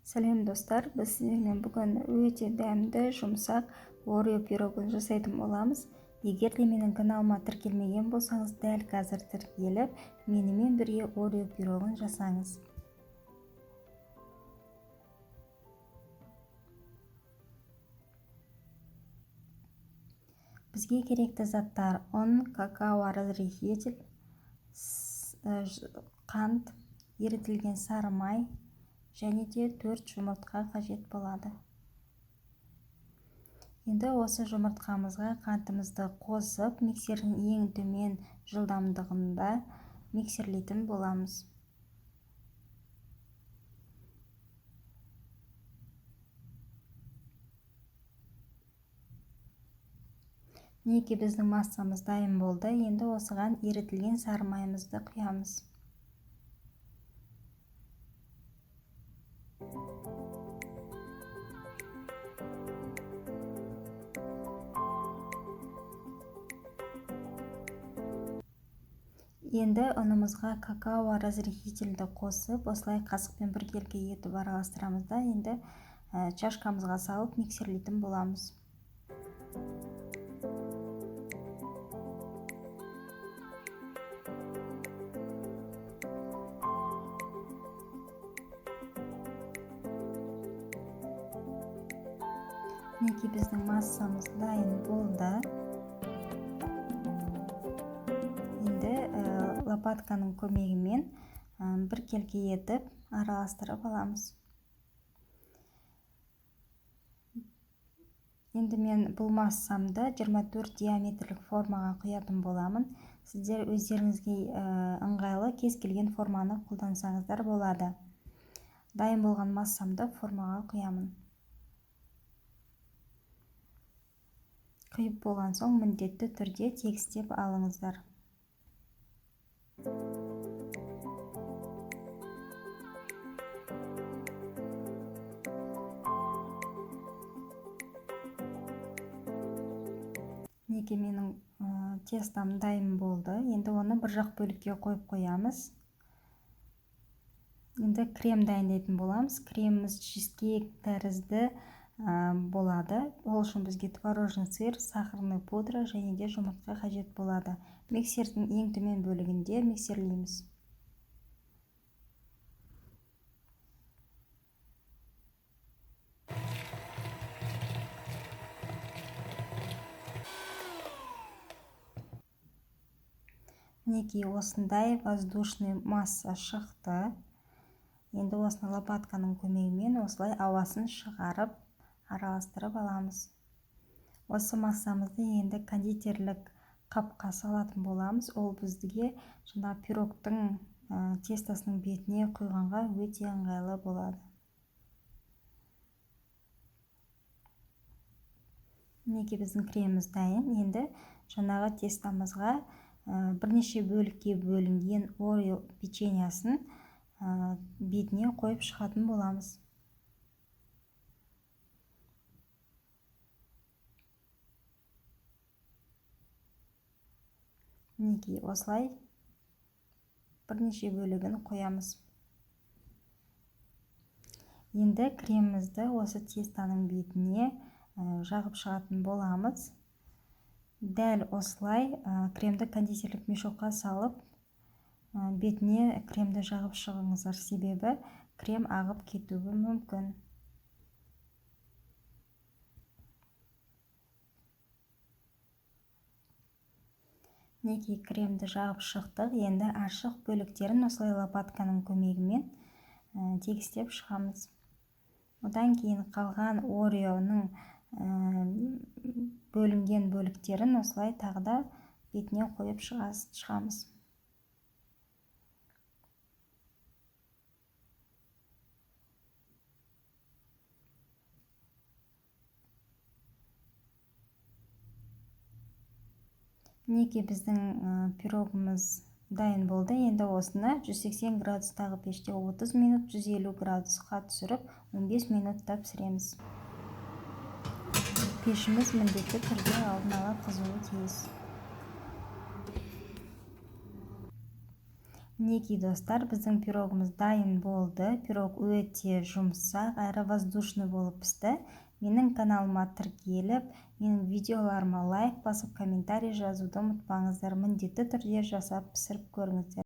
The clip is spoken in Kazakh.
Сәлем, достар! Біз сіздермен бүгін өте дәмді, жұмсақ Орео пирогын жасайтын боламыз. Егер де менің каналыма тіркелмеген болсаңыз, дәл қазір тіркеліп, менімен бірге Орео пирогын жасаңыз. Бізге керекті заттар: ұн, какао разрыхлитель, қант, ерітілген сары май және де 4 жұмыртқа қажет болады. Енді осы жұмыртқамызға қантымызды қосып, миксердің ең төмен жылдамдығында миксерлейтін боламыз. Мінекей, біздің массамыз дайын болды. Енді осыған ерітілген сары майымызды құямыз. Енді ұнымызға какао разрыхлительді қосып, осылай қасықпен біркелкі етіп араластырамыз да, енді чашкамызға салып миксерлейтін боламыз. Мінекей, біздің массамыз дайын болды. Енді лопатканың көмегімен біркелкі етіп араластырып аламыз. Енді мен бұл массамды 24 диаметрлік формаға құятын боламын. Сіздер өздеріңізге ыңғайлы кез келген форманы қолдансаңыздар болады. Дайын болған массамды формаға құямын. Құйып болған соң міндетті түрде тегістеп алыңыздар. Мінекей, менің тестам дайын болды. Енді оны бір жақ бөлікке қойып қоямыз. Енді крем дайындайтын боламыз. Креміміз чизкейк тәрізді болады. Ол үшін бізге творожный сыр, сахарный пудра және де жұмыртқа қажет болады. Миксердің ең төмен бөлігінде миксерлейміз. Мінекей, осындай воздушный масса шықты. Енді осыны лопатканың көмегімен осылай ауасын шығарып, араластырып аламыз. Осы массамызды енді кондитерлік қапқа салатын боламыз. Ол бізге жаңа пирогтың тестосының бетіне құйғанға өте ыңғайлы болады. Мінекей, біздің креміміз дайын. Енді жаңағы тестомызға бірнеше бөлікке бөлінген Орео печеньясын бетіне қойып шығатын боламыз. Мінекей, осылай бірнеше бөлігін қоямыз. Енді кремімізді осы тестаның бетіне жағып шығатын боламыз. Дәл осылай кремді кондитерлік мешокқа салып, бетіне кремді жағып шығыңыздар, себебі крем ағып кетуі мүмкін. Мінекей, кремді жағып шықтық. Енді ашық бөліктерін осылай лопатканың көмегімен тегістеп шығамыз. Одан кейін қалған Ореоның бөлінген бөліктерін осылай тағы да бетіне қойып шығамыз. Мінекей, біздің пирогымыз дайын болды. Енді осыны 180 градустағы пеште 30 минут, 150 градусқа түсіріп 15 минутта пісіреміз. Пешіміз міндетті түрде алдын ала қызуы тиіс. Мінекей, достар, біздің пирогымыз дайын болды. Пирог өте жұмсақ әрі воздушный болып пісті. Менің каналыма тіркеліп, менің видеоларыма лайк басып, комментарий жазуды ұмытпаңыздар. Міндетті түрде жасап, пісіріп көріңіздер.